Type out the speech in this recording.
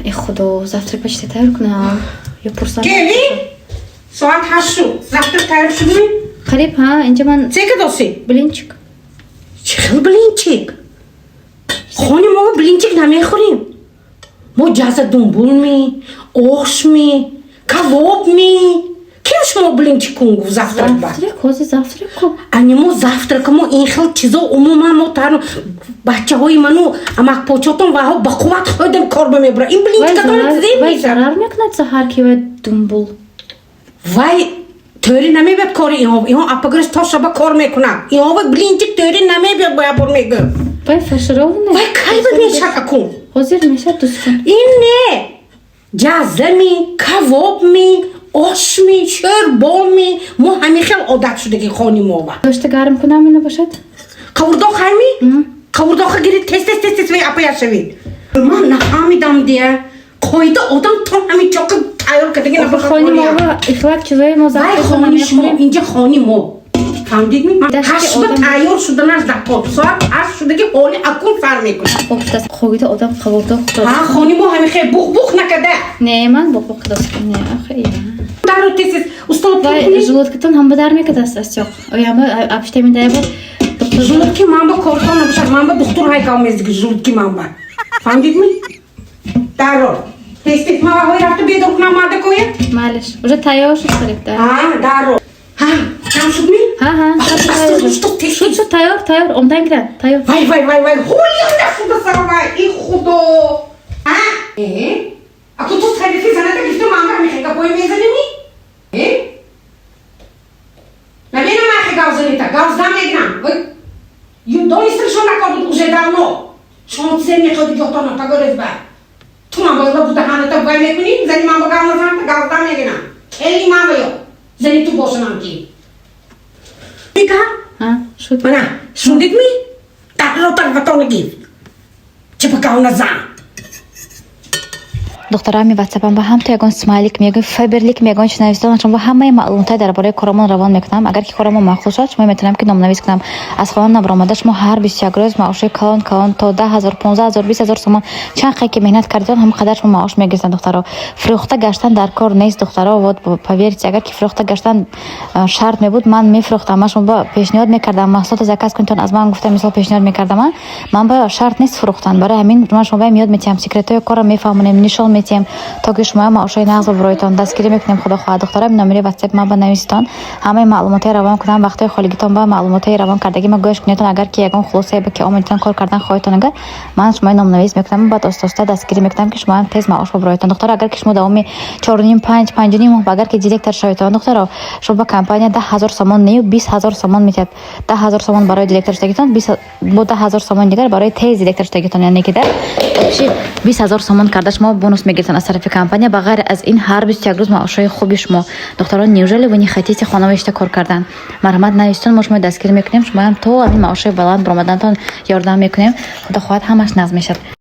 Э, Худо, завтрак почти тайёр кунам ё пурсам? Кели? Соат 8 шуд. Завтрак тайёр шудми? Қариб, ҳа, инҷа ман. Чӣ кадоси? Блинчик. Чӣ хел блинчик? Хони мо блинчик намехӯрем. Мо ҷаза думбулми, ошми, кавобми. Ким шумо блинчик кун гуфт завтрак ба? Завтрак, ҳозир завтрак ку. Ани мо завтрака мо ин хел чизо умуман мо тару бачаҳои ману амакпочотон ваҳо ба қувват хӯдем, кор бамебура. Ин блинчикатон зем Вай мешавад. зарар мекунад саҳар ки вай думбул. Вай тӯри намебиёд кори инҳо. Инҳо апагриш то шаба кор мекунад. Инҳо вай блинчик тӯри намебиёд, бояд бор мегӯ. Вай фаршированный. Вай кай ба мешавад акун? Ҳозир мешавад, 2 секунд. Ин не. Ҷазами, кавобми, ошми, шӯрбоми. Мо ҳамин хел одат шудаги хони мова. Гӯшта гарм кунам, ина бошад? Қавурдоқ ҳайми? Қавурдоқа гирид, тез, тез, тез, тез вай апая шавид. Ман нафаҳмидам дия. Қоида одам то ҳамин чоқа тайёр кардаги набошад. Хони мо ихлак чизои мо Вай завтрак хони шумо, намехӯрем. инҷа хони мо. Фаҳмидидми? Дашти 8 ба одам- тайёр шуданаш дар соат 8 шудаги ҳоли акун сар мекунад. Хоб шудааст. Қоида одам қавурдоқ хӯрд. Ҳа, хони мо ҳамин хел бух-бух накарда. Не, ман буқбуқ кардам. Не, охи. Даро, тез, тез устод. Вай желудкатон ҳама дар мекард аст ёқ. Оя ҳама апштами дай буд. Желудки ман ба кортон набошад, ман ба духтур ҳайкал мездиги желудки ман ба. Фаҳмидидми? Даро. Тез, тез ман ваҳои рафта бедор кунам мардакоя. Малиш. Уже тайёр шуд қариб да. Ҳа, даро. Ҳа, кам шудми? Ҳа. Шуд, тез. Шуд, шуд, тайёр, тайёр. Омдан гирад, тайёр. Вай, вай, вай, вай, ҳолиам нашуда сара вай, и Худо. Ҳа? Э? Аку ту тарифи заната гифту ман ба ҳамин гапои мезаними? Э? Набинам ахи гавзанита, гавзда мегирам. Вай, донистан шумо накор буд уже давно. Шумо се мехоҳед ҷотона пагорез ба. Ту ман бояд буда ҳаната вай мекунӣ, зани ман ба гав назанта гавзда мегирам. Хеле ман ба ё. Зани ту бошанам ки. Мика? Ҳа, шуд. Мана, шундидми? Дарро тарфатона гифт. Чӣ ба гав назан? Духтарами ватсапам ба ҳам то ягон смайлик мегӯ, Фаберлик мегӯн, чи нависдон, шумо ҳамаи маълумотҳои дар бораи коромон равон мекунам. Агар ки коромон маъқул шавад, шумо метавонам ки номнавис кунам. Аз хона набаромада, шумо ҳар 21 рӯз маошҳои калон калон, то 10 000, 15 000, 20 000 сомон. Чанд қай ки меҳнат кардитон, ҳам қадар шумо маош мегирифтанд. Духтаро, фурӯхта гаштан дар кор нест, духтаро. Вот поверьте, агар ки фурӯхта гаштан шарт мебуд, ман мефурӯхтам. Ман шумо ба пешниҳод мекардам, маҳсулото заказ кунитон аз ман гуфта, мисол, пешниҳод мекардам. Ман ба шарт нест фурӯхтан. Барои ҳамин ман шумо ба ёд метиҳам, секретҳои корро мефаҳмонем, нишон метиҳем, то ки шумо маошҳои нағз буброитон. Дастгирӣ мекунем, Худо хоҳад. Духтара, номери ватсап ман ба нависитон, ҳамаи маълумотҳои равон кунам. Вақтҳои холигитон ба маълумотҳои равон кардагӣ ма гӯш кунедтон. Агар ки ягон хулосае ба ки омадитон, кор кардан хоҳедтон, агар ман шумои номнавис мекунам, баъд оста оста дастгирӣ мекунам, ки шумоам тез маош буброитон. Духтаро, агар ки шумо давоми 4,5, 5, 5,5 моҳ агар ки директор шаведтон, духтаро, шумо ба компания 10 000 сомон нею 20 000 сомон метиҳад. 10 000 сомон барои директор шудагитон, бо 10 000 сомон дигар барои тез директор шудагитон, яъне ки дар вообще 20 000 сомон карда шумо бонус мегиртон аз тарафи компания. Ба ғайр аз ин, ҳар 21 рӯз маошҳои хуби шумо. Духтарон, неужели вы не хотите хона ишта кор кардан? Марҳамат, навистон, мо шумо дастгирӣ мекунем, шумоам то ҳамин маошҳои баланд баромадантон ёрдам мекунем. Худо хоҳад, ҳамаш нағз мешавад.